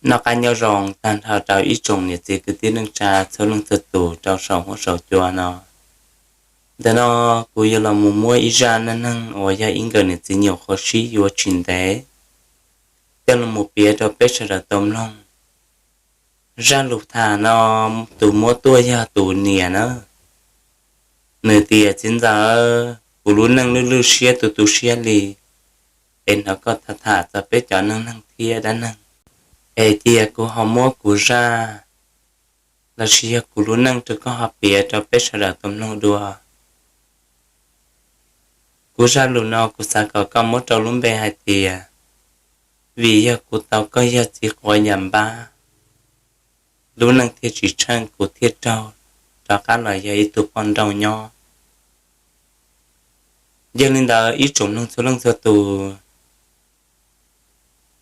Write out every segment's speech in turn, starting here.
Noj qab nyob zoo tag nrho rau ib tsoom niam txiv kwv tij neej tsa txhua leej txhua tus rau saum huab saum cua no. Ntawm no kuv yuav los mus muab ib zaj neej neeg uas yog ib nkawm niam txiv nyuam qhuav sib yuav tsis ntev coj los mus piav rau peb sawv daws tau mloog. Zaj lus tham no tus muab tuaj yog tus niam na. Nws tias, Txiv ntxawm, kuv lub neej lwj lwj siab tu tu siab li, es hnov koj tham tham txog peb cov neej neeg thiab dab neeg, es cia kuv ho muab kuv zaj lossis yog kuv lub neej rau koj ho piav rau peb sawv daws tau mloog dua. Kuv zaj lus no kuv xav kom koj muab rau lub npe hais tias, Vim yog kuv tau koj yawg txiv quav yam npab, lub neej thiaj tsis tsheej kuv thiaj raug rov qab los yog ib tug poj nrauj nyob. Yog li ntawd ib tsoom mloog txhua leej txhua tus,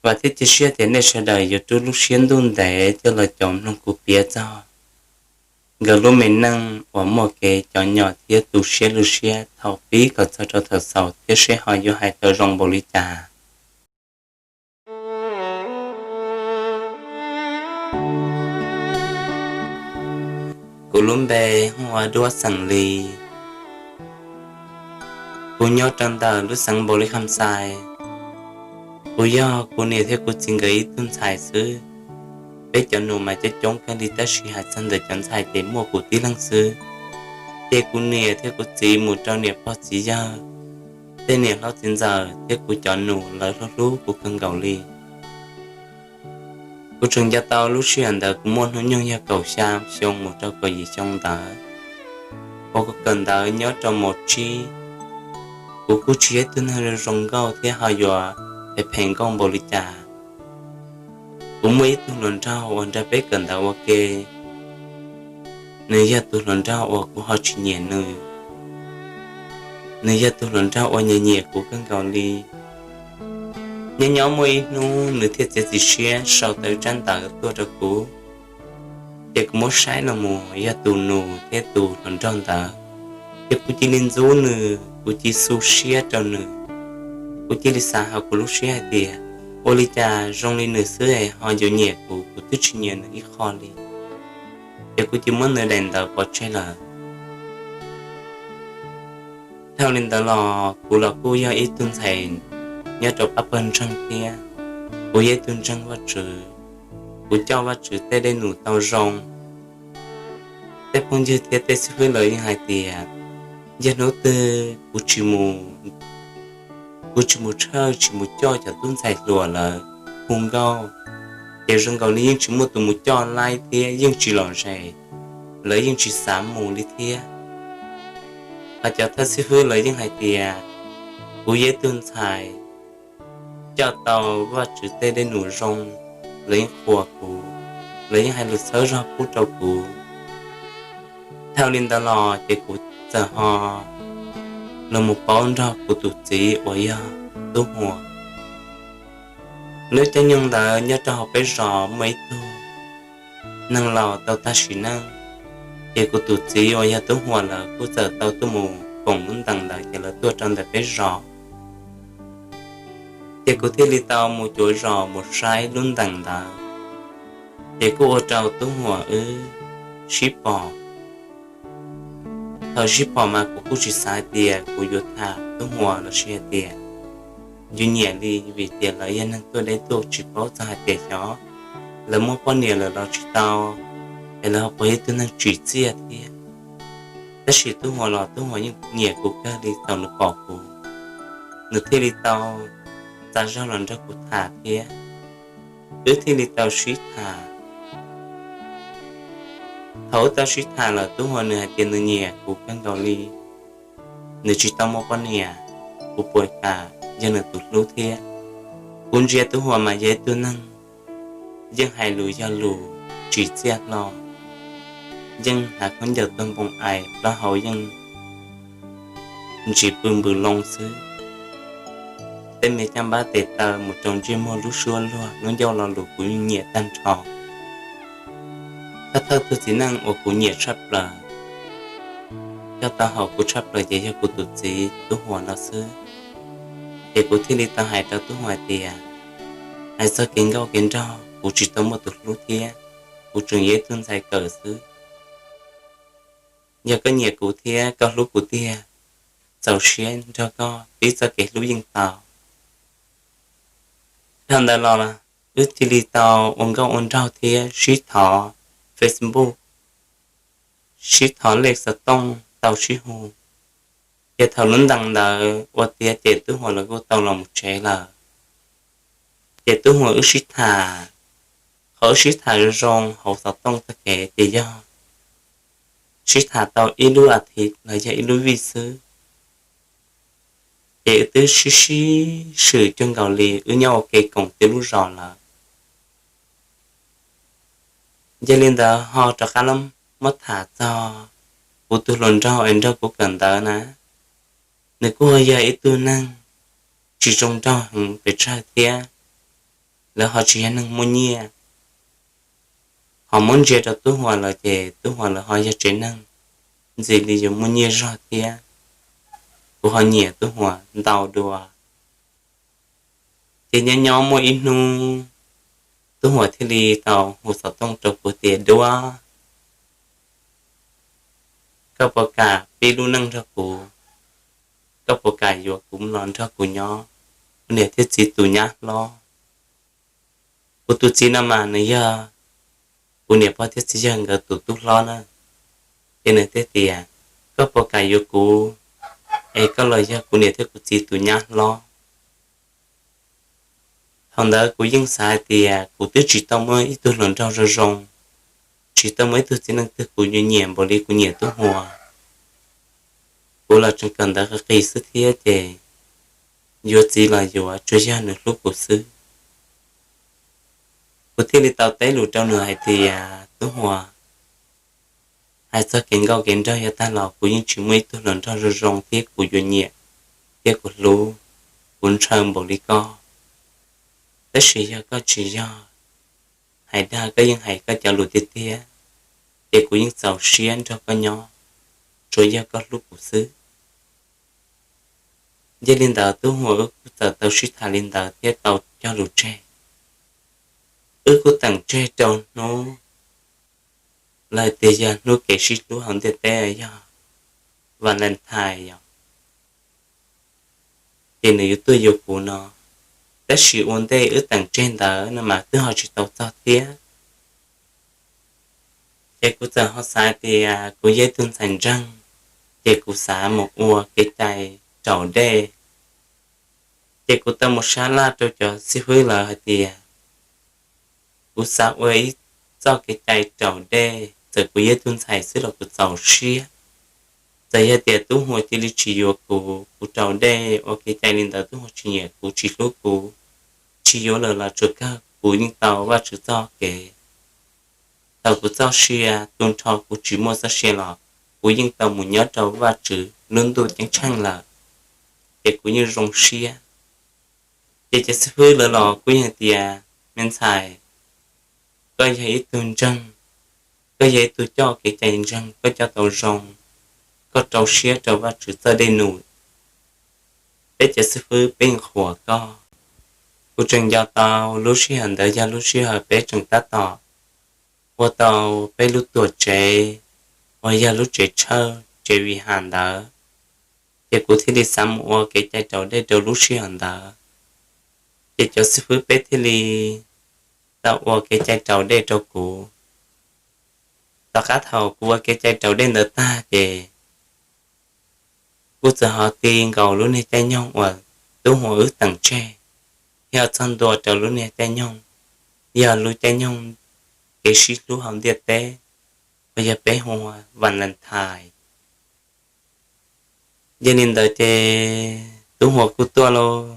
vam thiab cia siab tias nej sawv daws yuav rub lub siab ntuj ntev coj los caum mloog kuv piav txog nkawd lub me neej uas muaj kev cov nyom thiab tu siab lwj siab thaum pib kom txog rau thaum xaus thiab seb ho yuav hais tau zoo npaum li cas. Kuv lub npe hu ua Duab xeem Lis. Kuv nyob rau ntawm lub xeev Npaus Lis Kham Xais. Kuv yog kuv niam thiab kuv txiv nkawd ib tug ntxhais xwb. Peb cov nus mas coob coob kawg li tab sis hais txog ntawm cov ntxhais ces muaj kuv tib leeg xwb. Ces kuv niam thiab kuv txiv mus rau niam pog txiv yawg, tej niam hlob txiv ntxawm thiab kuv cov nus lawv hlub hlub kuv kawg nkaus li. Kuv tseem nco tau lub sij hawm ntawd kuv muaj hnub nyoog yog kaum xya xyoo mus rau kaum yim xyoo ntawd, uas kuv kawm ntawv nyob rau mos tsib. Kuv kuj tsis yog ib tug neeg zoo nkauj thiab ho yuav phem phem nkauj npaum li cas. Kuv muaj ib tug hluas nraug uas nrog peb kawm ntawv ua ke. Nws yog tus hluas nraug uas kuv ho tsis nyiam nws. Nws yog tus hluas nraug uas nyiam nyiam kuv kawg nkaus li. Nyob nyob muaj ib hnub nws thiaj txiav txim siab sau tau tsab ntawv tuaj rau kuv. Ces kuv muab saib los mus yog tus nus thiab tus hluas nraug ntawd. Ces kuv cia li ntxub nws, kuv cia li xu siab rau nws. Kuv cia li xav hauv kuv lub siab hais tias, ua li cas zoo li nws xwb es ho yuav nyiam kuv, kuv twb tsis nyiam nws ib qho li. Ces kuv cia li muab nws daim ntawv pov tseg lawm. Dhau li ntawd los kuv los kuj yog ib tug ntxhais nyob rau pab pawg ntseeg thiab. Kuv yog ib tug ntseeg Vajtswv, kuv coj Vajtswv tej dej num tau zoo. Tej phooj ywg thiab tej xib fwb lawv yeej hais tias, yog hnub twg kuv tsis mus tshawj tsis mus coj cov tub ntxhais hluas lawv hu nkauj, ces zoo nkaus li yeej tsis muaj tus mus coj laib thiab yeej tsis lom zem, lawv yeej tsis xav mus li thiab. Hos cov thawj xib fwb lawv yeej hais tias, kuv yog ib tug ntxhais coj tau Vajtswv tej dej num zoo, lawv yeej qhuas kuv, lawv yeej hais lus txhawb zog pub rau kuv. Dhau li ntawd los ces kuv txawm ho los mus paub nrog kuv tus txiv uas yog Tub Huas. Lub caij nyoog ntawd nyob rau hauv peb zos muaj ib tug neeg laus tau tag sim neej, ces kuv tus txiv uas yog Tub Huas lawv kuj txawm tau tuaj mus koom lub ntees ntawd ces lawv tuaj rau ntawm peb zos. Ces kuv thiaj li tau mus cuav zos mus saib lub ntees ntawd, ces kuj ua rau Tub Huas wb sib pom. Thaum sib pom mas kuv kuj tsis xav hais tias kuv yuav tham Tub Huas los sis hais tias yuav nyiam li, vim tias lawv yog neeg tuaj deb tuaj tsis paub txog hais tias xyov lawv muaj poj niam lawm los tsis tau, es lawv ho puas yog ib tug neeg tsim txiaj thiab. Tab sis Tub Huas los Tub Huas yeej nyiam kuv kawg li thaum nws pom kuv, nws thiaj li tau txav zog los nrog kuv tham thiab. Wb thiaj li tau sib tham. Thaum wb tau sib tham lawm Tub Huas nws hais tias nws nyiam kuv kawg nkaus li, nws tsis tau muaj poj niam, kuv puas kam yog nws tus hlub thiab. Kuv ntsia Tub Huas mas yog ib tug neeg yeej hais lus yog lus, tsim txiaj hlo, yeej hnav khaub ncaws tuag npoo ais, plaub hau yeej ntsis pw npws loo xwb. Tej me caj npab tes taw mus rau ntsej muag lub suab luag lub ncauj lo lus kuv yeej nyiam tag nrho. Thawj thawj tug txiv neej uas kuv nyiam tshaj plaws, coj tau hauv kuv tshaj plaws ces yog kuv tus txiv Tub Huas no xwb. Ces kuv thiaj li tau hais rau Tub Huas hais tias, hais txog kev nkauj kev nraug kuv tsis tau muaj tus hlub thiab, kuv tseem yog ib tug ntxhais kawm xwb. Yog koj nyiam kuv thiab koj hlub kuv tiag, txaus siab nrog koj pib txoj kev hlub yeej tau. Dhau ntawd los wb thiaj li tau ua nkauj ua nraug thiab sib thov Facebook, sib thov lej xov tooj tau sib hu. Ces thaum lub ntees ntawd ua tiav ces Tub Huas lawv kuj tau los mus tsev lawm. Ces Tub Huas wb sib tham, qhov wb sib tham zoo zoo hauv xov tooj tag kev ces yog sib tham tau ib lub as thiv los yog ib lub vij xwb. Ces wb twb sib sib swm cuag nkaus li wb nyob ua ke koom tib lub zos lawm. Yog li ntawd ho rov qab muab tham txog kuv tus hluas nraug es nrog kuv kawm ntawv na, nws kuj ho yog ib tug neeg tsis zoo nraug heev pes tsawg thiab, lawv ho tsis yog neeg muaj nyiaj. Ho muab ntsia rau Tub Huas lawm ces Tub Huas lawv ho yog tsev neeg ntxim li yuav muaj nyiaj zog thiab. Kuv ho nyiam Tub Huas ntau dua. Ces nyob nyob muaj ib hnub Tub Huas thiaj li tau hu xov tooj rau kuv tias, Duab, koj puas kam pib lub neej nrog kuv? Koj puas kam yuav kuv los nrog kuv nyob, kuv niam thiab txiv tus nyab hlob? Kuv tus txiv no mas nws yog kuv niam pog thiab txiv yawg nkawd tus tub hlob na. Ces nws thiaj tias, Koj puas kam yuav kuv es koj los yog kuv niam thiab kuv txiv tus nyab hlob? Thaum ntawd kuv yeej xav hais tias kuv twb tsis tau muaj ib tug hluas nraug zoo zoo, tsis tau muaj ib tug txiv neej twg kuv yuav nyiam npaum li kuv nyiam Tub Huas. Kuv los tseem kawm ntawv qis qis xwb thiab ces yuav txiv los yuav tsuas yog nws hlub kuv xwb. Kuv thiaj li tau teb lus rau nws hais tias, Tub Huas, hais txog kev nkauj kev nraug yog tag los kuv yeej tsis muaj ib tug hluas nraug zoo zoo thiab kuv yuav nyiam thiab kuv hlub, kuv ntshaw npaum li koj. Tab sis yog koj tsis yog hais dag, koj yeej hais koj cov lus tiag tiag, ces kuv yeej txaus siab nrog koj nyob, tsuas yog koj hlub kuv xwb. Yog li ntawd Tub Huas wb kuj txawm tau sib tham li ntawd thiab tau cog lus tseg. Wb kuj teem tseg rau hnub, lawv tias yog hnub kev sib hlub hauv ntiaj teb yog Valentine yom, ces nws yuav tuaj yuav kuv no. Tab sis ua ntej wb teem tseg ntawd no mas twb ho tsis tau txog thiab. Ces kuv txawm ho xav tias kuv yog ib tug ntxhais ntseeg, ces kuv xav mus ua kev cai raus dej. Ces kuv tau mus sab laj rau cov xib fwb lawv hais tias kuv xav ua ib txoj kev cai raus dej, txawm kuv yog ib tug ntxhais xwb los kuv txaus siab. Txawm yog tias Tub Huas cia li tsis yuav kuv, kuv raus dej ua kev cai li ntawd Tub Huas tsis nyiam kuv tsis hlub kuv, tsis yuav lawm los tsuas kawg kuv yeej tau Vajtswv txoj kev. Thaum kuv txoj sia tu nrho kuv tsis muaj txoj sia los kuv yeej tau mus nyob rau Vajtswv lub ntuj ceeb tsheej lawm, ces kuv yeej zoo siab. Ces cov xib fwb lawv los kuj yeej tias, me ntxhais, koj yog ib tug ntseeg, koj yog ib tug coj kev cai ntseeg, koj coj tau zoo, koj rau siab rau Vajtswv txoj dej num, peb cov xib fwb peb yeej qhuas koj. Kuv tseem nco tau lub sij hawm ntawd yog lub sij hawm peb tseem tab tom ua tau peb lub tuam tsev uas yog lub tsev tshawj tsev Viham ntawd, ces kuv thiaj li xav mus ua kev cai raus dej rau lub sij hawm ntawd. Ces cov xib fwb peb thiaj li tau ua kev cai raus dej rau kuv. Tom qab thaum kuv ua kev cai raus dej ntawd tag ces kuv txawm ho ti nkaus lub niag caij nyoog uas Tub Huas wb teem tseg, thiab txog ntua rau lub niag caij nyoog, yog lub caij nyoog kev sib hlub hauv ntiaj teb, uas yog peb hu ua Valentine. Yog li ntawd ces Tub Huas kuj tuaj lauj,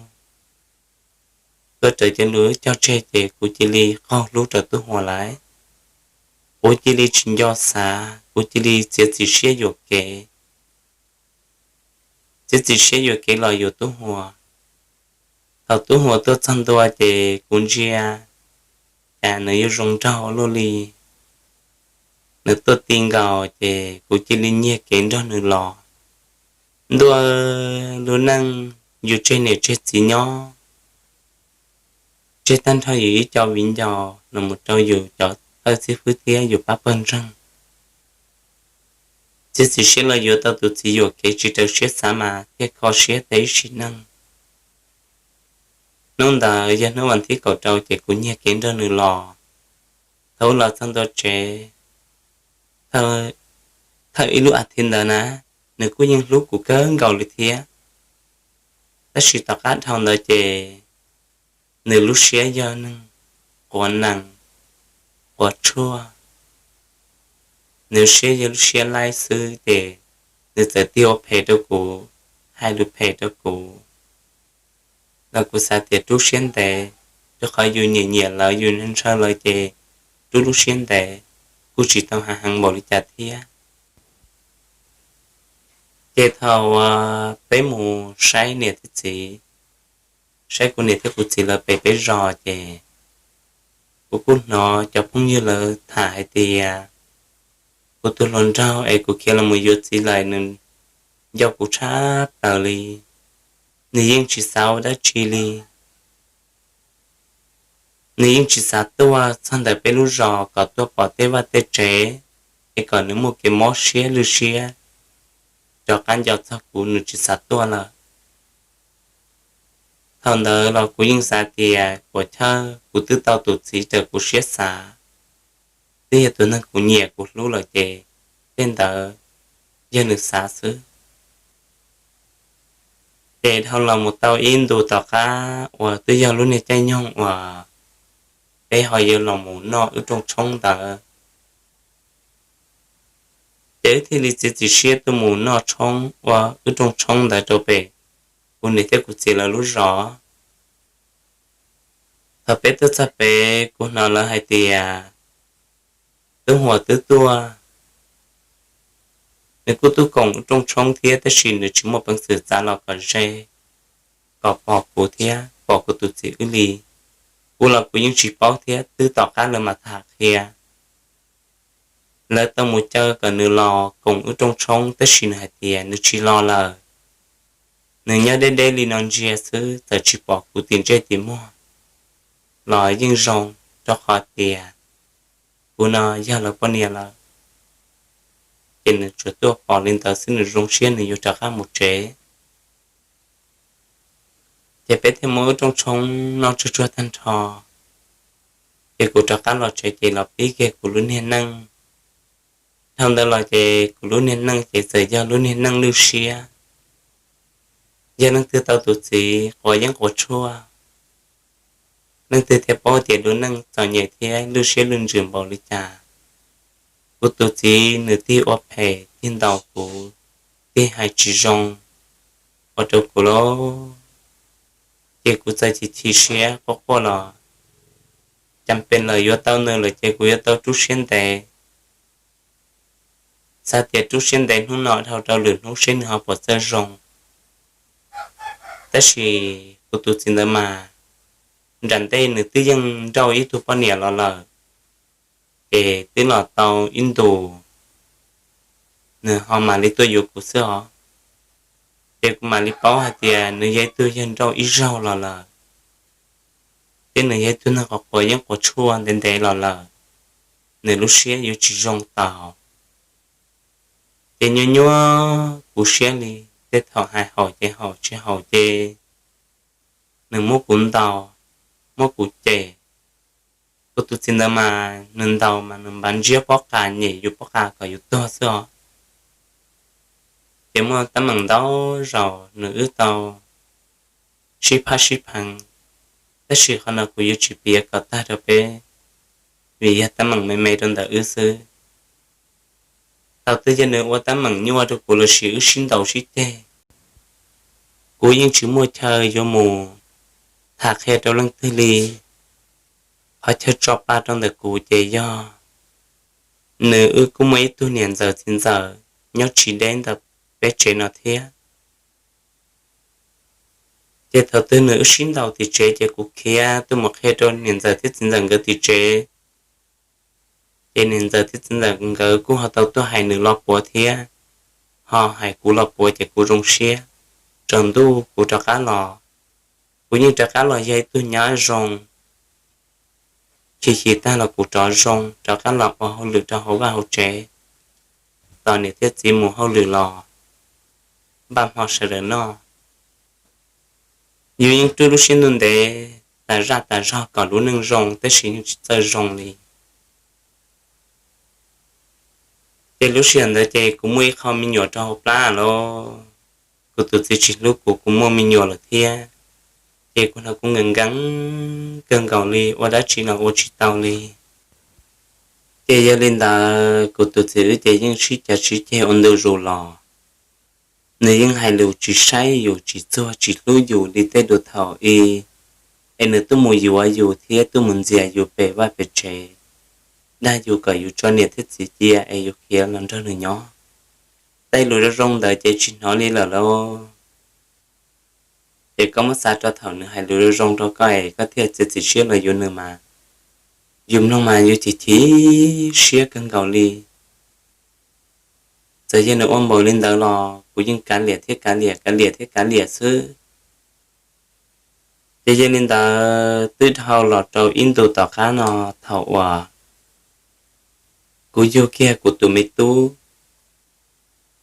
tuaj raws cov lus cog tseg ces kuv cia li qaug hlub rau Tub Huas lawm. Kuv cia li tsis nco xav, kuv cia li txiav txim siab yuam kev, txiav txim siab yuam kev los yuav Tub Huas. Thaum Tub Huas tuaj txog ntua ces kuv ntsia cas nws yuav zoo nraug luaj li. Nws tuaj ti nkaus ces kuv cia li nyiag kev nrog nws los. Ntuj, lub neej yus tseg niam tseg txiv nyob, tseg tag nrho yus ib co viv ncaus los mus rau yus cov thawj xib fwb thiab yus pab pawg ntseeg. Txiav txim siab los yuav tau tus txiv yuam kev tsis raws siab xav mas thiaj kho siab tag ib sim neej. Hnub ntawd yog hnub vas thib kaum rau ces kuv nyiag kev nrog nws los. Thaum los txog ntua tsev, thawj ib lub as thiv ntawd na, nws kuj yeej hlub kuv kawg nkaus li thiab. Tab sis tom qab dhau ntawd ces nws lub siab yog neeg quav nees, quav tshuaj, nws lub siab yog lub siab laib xwb ces nws txawm tig ua phem rau kuv, hais lus phem rau kuv. Los kuv xav tias rub siab ntev, rau qhov yus nyiam nyiam lawv yus ntshaw lawv ces rub lub siab ntev kuj tsis tau hav heev npaum li cas thiab. Ces thaum peb mus saib niam thiab txiv, saib kuv niam thiab kuv txiv lawv pem peb zos ces kuv kuj hnov cov phooj ywg lawv tham hais tias kuv tus hluas nraug es kuv khiav los mus yuav txiv lawm nws nco kuv tshaj plaws li. Nws yeej tsis xav ua dab tsi li. Nws yeej tsis xav tuaj txog ntawm peb lub zos kom tuaj pom tej vaj tej tsev, es kom nws muaj kev mob siab lwj siab rov qab nco txog kuv, nws tsis xav tuaj lawm. Thaum ntawd los kuv yeej xav tias puas chawj kuv twb tau tus txiv raws kuv siab xav, twb yog tus neeg kuv nyiam kuv hlub lawm ces tej ntawd yog nws xav xwb. Ces dhau los mus tau ib ntus tom qab uas twb yog lub niag caij nyoog uas peb ho yuav los mus noj wb rooj tshoob ntawd, ces wb thiaj li txiav txim siab tuaj mus noj tshoob ua wb rooj tshoob ntawd rau pem kuv niam thiab kuv txiv lawv lub zos. Thaum peb tuaj txog pem kuv hnov lawv hais tias tub huam twb tuaj, nws kuj tuaj koom wb rooj tshoob thiab tab sis nws tsis muaj peev xwm txav los kom ze, kom pom kuv thiab pom kuv tus txiv wb li. Kuv los kuv yeej tsis paub thiab, twb tom qab lawv mam tham qhia. Lawv tau mus caw kom nws los koom wb rooj tshoob tab sis nws hais tias nws tsis los lawm. Nws nyob deb deb li no ntsia xwb, txawm tsis pom kuv tim ntsej tim muag los yeej zoo, rau qhov tias kuv no yog lawv poj niam lawm. Ces nws tsuas tuaj pom li ntawd xwb nws zoo siab nws yuav rov qab mus tsev. Ces peb thiaj muab wb rooj tshoob noj tsuag tsuag tag nrho, ces kuv rov qab los tsev ces los pib kiag kuv lub niag neej. Dhau ntawd los ces kuv lub niag neej ces txawm yog lub niag neej lwj siab. Yog leej twg tau tus txiv quav yeeb quav tshuaj, leej twg thiaj paub tias lub neej txom nyem thiab lwj siab lwj ntsws npaum li cas. Kuv tus txiv nws tig ua phem, tig ntaus kuv, tig hais tsis zoo ua rau kuv lauj. Ces kuv txawm chim chim siab quaj quaj los, cas pes lawm yuav tau nws lawm ces kuv yuav tau rub siab ntev. Xav tias rub siab ntev hnub no dhau rau lwm hnub seb nws ho puas txawj zoo. Tab sis kuv tus txiv ntawd mas nram ntej nws twb yeej nrauj ib tug poj niam los lawm, ces twb los tau ib ntus nws ho mam li tuaj yuav kuv xwb os. Ces kuv mam li paub hais tias nws yog ib tug yawg nrauj ib zaug los lawm, thiab nws yog ib tug neeg quav quav yeeb quav tshuaj ntev ntev los lawm, nws lub siab yuav tsis zoo tau. Ces nyuaj nyuaj kuv siab li, tej thaum hais haum ces haum, tsis haum ces nws muab kuv ntaus, muab kuv cem. Kuv tus txiv ntawd mas nws ntaus mas nws npav ntsiab pob qa, nyem yus pob qa kom yus tuag xwb os. Ces muaj teeb meem ntau zaus nws wb tau sib phab sib pheev, tab sis qhov no kuv yuav tsis piav kom tag rau peb, vim yog teeb meem me me rau ntawm wb xwb. Thaum twg yog nws ua teeb meem nyuaj rau kuv lossis wb sib ntaus sib ceg, kuv yeej tsis muaj chaw yuav mus tham qhia rau leej twg li. Qhov chaw tso pa rau ntawm kuv ces yog nws wb kuj muaj ib tug niam ntxawm txiv ntxawm nyob tsis deb ntawm peb tsev no thiab. Ces thaum twg nws wb sib ntaus tim tsev ces kuv khiav tuaj mus qhia rau niam ntxawm thiab txiv ntxawm nkawd tim tsev. Ces niam ntxawm thiab txiv ntxawm nkawd kuj ho tau tuaj hais nws los puav thiab, ho hais kuv los puav ces kuv zoo siab. Tsaus ntuj kuv rov qab los, kuv yeej rov qab los yog ib tug nyab zoo, Chim chim tag los kuv rov zoo, rov qab los ua hauj lwm rau hauv vaj hauv tsev, tos niam thiab txiv mus hauj lwm los npaj hmo sawv daws noj. Yus yeej rub lub siab ntuj ntev tas zaj tas zog kom lub neej zoo, tab sis yeej tsis txawj zoo li. Ces lub sij hawm ntawd ces kuv muaj ib qho me nyuam rau hauv plab lawm. Kuv tus txiv tsis hlub kuv, kuv muaj me nyuam lawm thiab, ces kuv hnov kuv nkees nkees kawg nkaus li, ua dab tsi los ua tsis tau li. Ces yog li ntawd kuv tus txiv wb ces yeej sib cav sib ceg ua ntu zus los. Nws yeej hais lus tsis saib yus, tsis txuag tsis hlub yus li tej dua thaum ub, es nws tuaj mus yuav yus thiab tuaj mus ntxias yus pem vaj pem tsev, dag yus kom yus tso niam thiab txiv cia es yus khiav los nrog nws nyob. Tej lus zoo zoo ntawd ces tsis hnov li lawm lauj. Ces koj muab xav rau thaum nws hais lus zoo zoo rau koj es koj thiaj txiav txim siab los yuav nws mas, yus mloog mas yus chim chim siab kawg nkaus li. Txawm yog nws ua npaum li ntawd los kuv yeej kav liam thiab kav liam, kav liam thiab kav liam xwb. Ces yog li ntawd twb dhau los rau ib ntu tom qab no, thaum uas kuv yug kiag kuv tus me tub,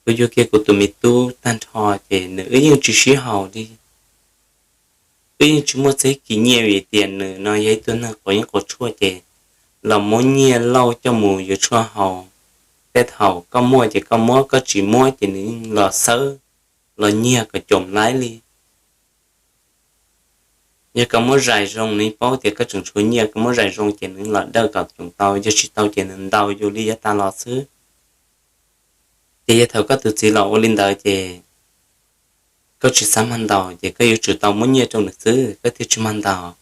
kuv yug kiag kuv tus me tub tag nrho ces nws wb yeej tsis sib haum li. Wb yeej tsis muaj txog ib kis nyiaj vim tias nws no yog ib tug neeg quav yeeb quav tshuaj ces los muab nyiaj lauj coj mus yuav tshuaj haus. Tej thaum koj muaj ces koj muab, koj tsis muab ces nws los xawb los nyiag kom caum laib li. Yog koj muab zais zoo nws paub tias koj tseem tshuav nyiaj, koj muab zais zoo ces nws los dawj kom tseem tau, yog tsis tau ces nws ntaus yus li yav tas los xwb. Ces yog thaum koj tus txiv los ua li ntawd ces koj tsis xav mag ntaus ces koj yuav tsum tau muab nyiaj rau nws xwb, koj thiaj tsis mag ntaus.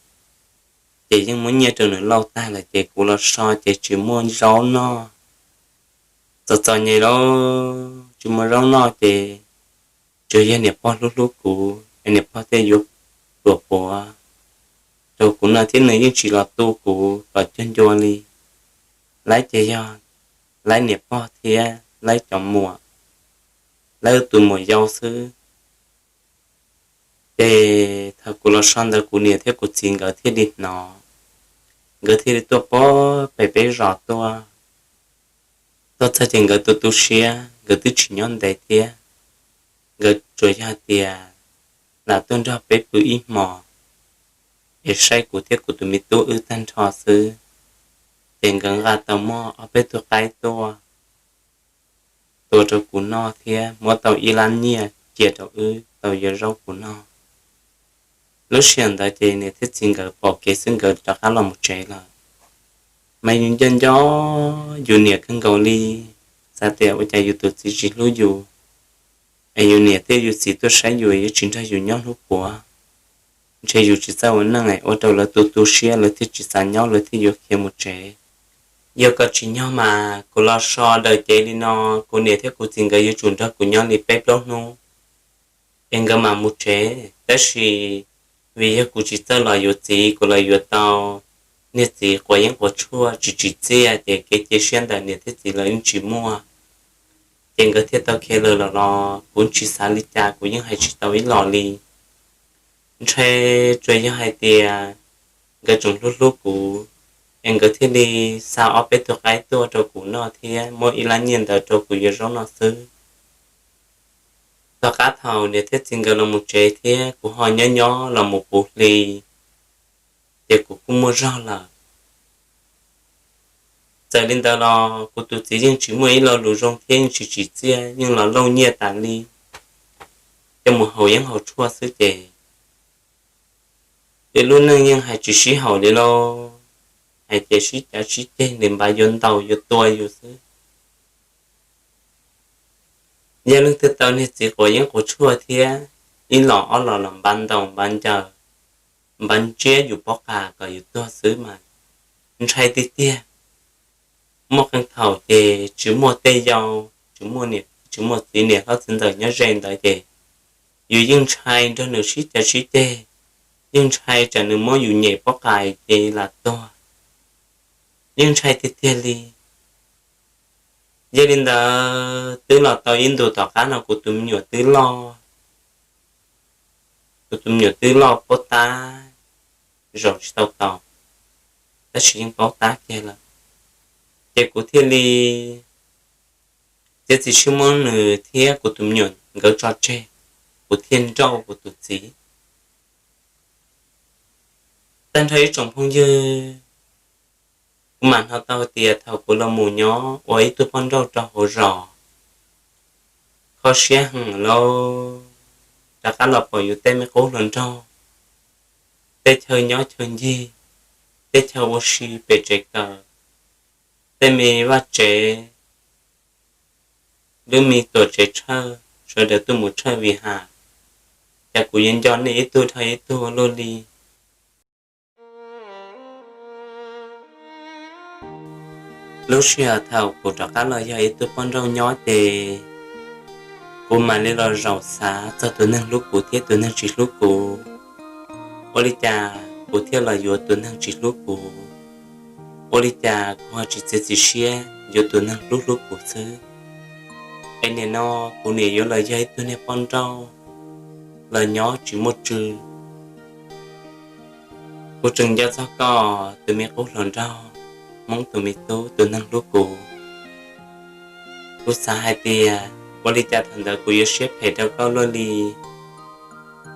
Ces yeej muab nyiaj rau nws lauj tag lawm ces kuv los so ces tsis muaj zaub noj. Txom txom nyem lauj, tsis muaj zaub noj ces tsuas yog niam pog hlub hlub kuv es niam pog thiaj yuav pluas puav rau kuv noj thiab nws yeej tsis los tu kuv kom cuag ncua li. Laib ces yog laib niam pog thiab laib cov muam, laib tus muam yau xwb. Ces thaum kuv los so ntawd kuv niam thiab kuv txiv nkawd thiaj li hnov, nkawd thiaj li tuaj pem peb zos tuaj. Tuaj txog ces nkawd tu tu siab, nkawd twb tsis nyob ntev thiab. Nkawd tsuas yog tias lam tuaj nrog peb pw ib hmos es saib kuv thiab kuv tus me tub wb tag nrho xwb. Ces nkawd nqa tau muaj ob peb tug qaib tuaj, tua rau kuv noj thiab muab tau ib lab nyiaj cia rau wb tau yuav zaub kuv noj. Lub sij hawm ntawd ces niam thiab txiv nkawd pom kev xwb nkawd rov qab los mus tsev lawm. Mas yus nco nco yus niam kawg nkaus li, xav tias ua cas yus tus txiv tsis hlub yus, es yus niam thiab yus txiv tuaj saib yus yuav tsis nrog yus nyob hnub puav, ntshe yus tsis txawj ua neej es ua rau lawv tu tu siab lawv thiaj tsis xav nyob lawv thiaj yuav khiav mus tsev. Yog koj tsis nyob mas kuv los so daws cev li no, kuv niam thiab kuv txiv nkawd yuav tsum nrog kuv nyob li peb plaub hnub es nkawd mam mus tsev. Tab sis vim yog kuv tsis txawj los yuav txiv, kuv los yuav tau niag txiv quav yeeb quav tshuaj tsis tsim txiaj ces kev cia siab ntawm niam thiab txiv lawv yeej tsis muaj. Ces nkawd thiaj tau khiav lawm los los kuv tsis xav li cas kuv yeej hais tsis tau ib los li. Ntshai tsuas yog hais tias nkawd tseem hlub hlub kuv es nkawd thiaj li xa ob peb tug qaib tuaj rau kuv noj thiab muab ib lab nyiaj ntawd rau kuv yuav zaub noj xwb. Tom qab thaum niam thiab txiv nkawd los mus tsev thiab kuv ho nyob nyob los mus puv hli, ces kuv kuj muaj zog lawm. Txawm li ntawd los kuv tus txiv yeej tsis muaj ib lo lus zoo thiab yeej tsis tsim txiaj, yeej los lauj nyiaj tas li coj mus haus yeeb haus tshuaj xwb ces, ces lub neej yeej hais tsis sib haum li lauj. Hais ces sib cav sib ceg nws npav yuav ntaus yuav tua yus xwb. Yog leej twg tau niag txiv quav yeeb quav tshuaj thiab ib los ob los los npav ntaus npav ncaws, npav ntsiab yus pob qa kom yus tuag xwb mas ntshai tiag tiag. Muaj qee thaum ces tsis muaj tej yau, tsis muaj txiv niam hlob txiv ntxawm nyob ze ntawd ces yus yeej ntshai nrog nws sib cav sib ceg, yeej ntshai tsam nws muab yus nyem pob qa ces lam tuag, yeej ntshai tiag tiag li. Yog li ntawd twb los tau ib ntus tom qab no kuv tus me nyuam twb loj, kuv tus me nyuam twb loj pob tab zaum tsis tau taus. tab sis yeej paub tab kiag lawm. Ces kuv thiaj li txiav txim siab muab nws thiab kuv tus me nyuam nkawd tso tseg, kuv thiaj nrauj kuv tus txiv. Tag nrho ib tsoom phooj ywg, kuv mam hnov tau hais tias thaum kuv los mus nyob ua ib tug poj nrauj rau hauv zos, kho siab heev lauj, rov qab los pom yus tej me qub hluas nraug, tej chaw nyob chaw ncig, tej chaw ua si pem tsev kawm, tej me vaj tsev, lub me tuam tsev tshawj, sawv daws tuaj mus tshawj vim has, cas kuv yuav nco nej ib tug dhau ib tug luaj li. Lub sij hawm thaum kuv rov qab los yog ib tug poj nrauj nyob ces kuv mam li los zaum xav txog tus neeg hlub kuv thiab tus neeg tsis hlub kuv. Ua li cas kuv thiaj los yuav tus neeg tsis hlub kuv? Ua li cas kuv ho tsis txiav txim siab yuav tus neeg hlub hlub kuv xwb? Es nim no kuv niam yuav los yog ib tug niag poj nrauj los nyob tsis muaj tswv. Kuv tseem nco txog koj tus me qub hluas nraug, Hmoob tus me tub, tus neeg hlub kuv. Kuv xav hais tias ua li cas thaum ntawd kuv yuav siab phem rau koj luaj li.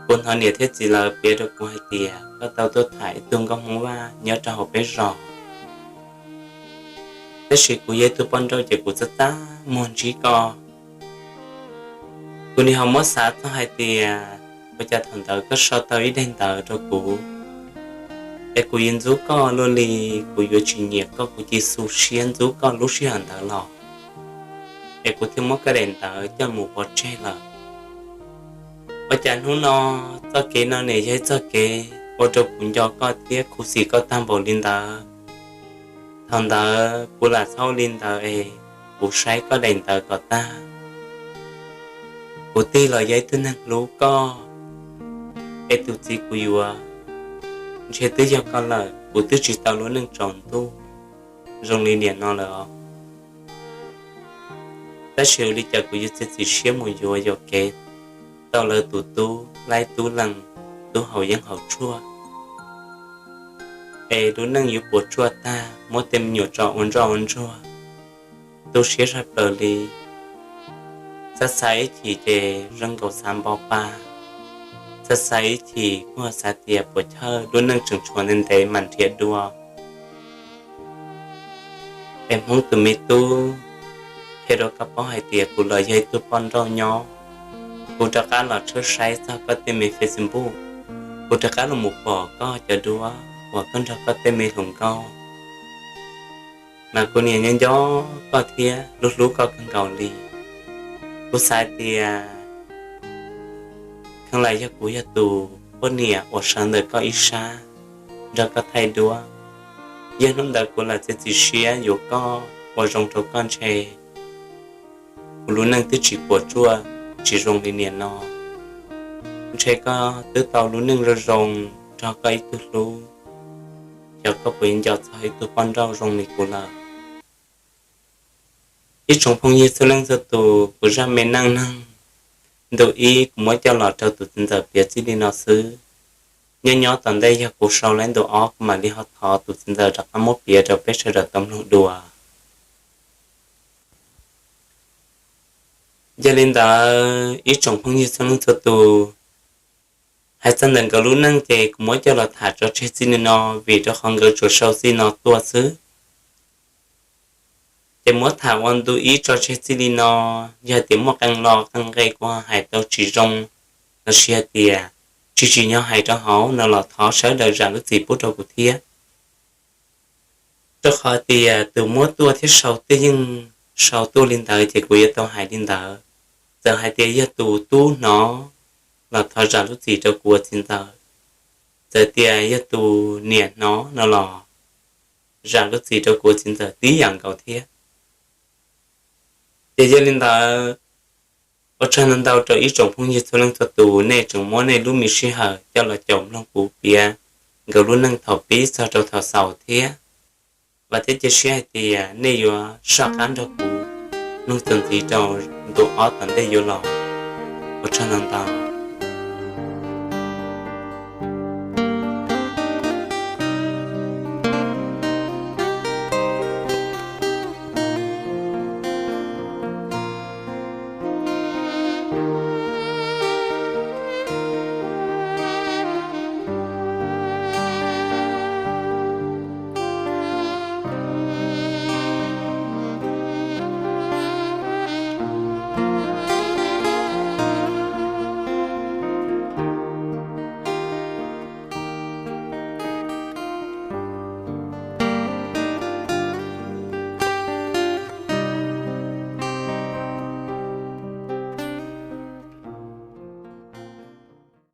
Kuv hnov niam thiab txiv lawv piav rau kuv hais tias koj tau tuaj tham ib tug nkauj Hmoob Vaj nyob rau hauv peb zos, tab sis kuv yog ib tug poj nrauj ces kuv txaj txaj muag ntsib koj. Kuv nim ho muab xav txog hais tias ua cas thaum ntawd koj sau tau ib daim ntawv rau kuv, es kuv yuav ntxub koj luaj li, kuv yuav tsis nyiam koj, kuv cia xu siab ntxub koj lub sij hawm ntawd los, es kuv thiaj muab koj daim ntawv coj mus pov tseg lawm. Ua cas hnub no txoj kev no nim yog ib txoj kev ua rau kuv nco koj thiab khuv xim koj tag npaum li ntawd? Thaum ntawd kuv lam txhaub li ntawd es kuv saib koj daim ntawv kom tag. Kuv tig los yog ib tug neeg hlub koj, es tus txiv kuv yuav ntshe twb yog koj lawm, kuv twb tsis tau lub neej tsaus ntuj zoo li nim no lawm os. Tab sis ua li cas kuv yuav txiav txim siab mus yuav yuam kev tau lawv tus tub laib tub lees, tub haus yeeb haus tshuaj, es lub neej yuav puas tsuaj tag, muab tej me nyuam tso ua ntsoj ua ntsuag, tu siab sab plaws li. Xav xav ib chim ces zoo nkaus xav npo pa, xav xav ib chim kuj xav tias puas chawj lub neej tseem tshuav ntev ntev mam nrhiav dua. Es Hmoob tus me tub, qhia rau koj paub hais tias kuv los yog ib tug poj nrauj nyob, kuv rov qab los tshawb saib txog koj tej me Facebook, kuv rov qab los mus pom koj cov duab uas koj nrog koj tej me hluas nkauj, mas kuv niam nyob nco koj thiab hlub hlub koj kawg nkaus li. Kuv xav tias kheev lam yog kuv yog tus poj niam uas sawv ntawm koj ib sab nrog koj thaij duab. Yog hnub ntawd kuv lam txiav txim siab yuav koj ua zoo rau koj ntshe kuv lub neej twb tsis puas tsuaj tsis zoo li nim no. Ntshe koj twb tau lub neej zoo zoo nrog koj ib tug hlub, xyov koj puas nco txog ib tug poj nrauj zoo li kuv lawm. Ib tsoom phooj ywg txhua leej txhua tus, kuv zaj me neej neeg ntu ib kuv muab coj los rau tus txiv ntxawm piav txij li no xwb. Nyob nyob tom ntej yog kuv sau laib ntu ob kuv mam li ho thov tus txiv ntxawm rov qab muab piav rau peb sawv daws tau mloog dua. Yog li ntawd ib tsoom phooj ywg txhua leej txhua tus, hais txog ntawm nkawd lub neej ces kuv muab coj los tham tso tseg txij li no, vim rau qhov nkawd tsuas sau txij no tuaj xwb. Ces muab tham ua ntu ib tso tseg txij li no, yog hais tias muaj qee lo qee nqe kuv ho hais tau tsis zoo, los sis hais tias tsis tsim nyog hais rau hauv no los thov sawv daws zam lub txim pub rau kuv thiab. Rau qhov tias tus muab tuaj thiab sau twb yeej sau tuaj li ntawd ces kuv yuav tau hais li ntawd. Txawm hais tias yog tus tub hnov los thov zam lub txim rau kuv ua txiv ntxawm, txawm tias yog tus niam hnov no los zam lub txim rau kuv ua txiv ntxawm tib yam nkaus thiab. Ces yog li ntawd, ua tsaug ntau ntau rau ib tsoom phooj ywg txhua leej txhua tus, nej tseem muab nej lub me sij hawm coj los caum mloog kuv piav nkawd lub neej thaum pib txog rau thaum xaus thiab. Vam thiab cia siab hais tias nej yuav soj qab nrog kuv mloog txuas ntxiv rau ntu ob tom ntej yuav los. Ua tsaug ntau ntau.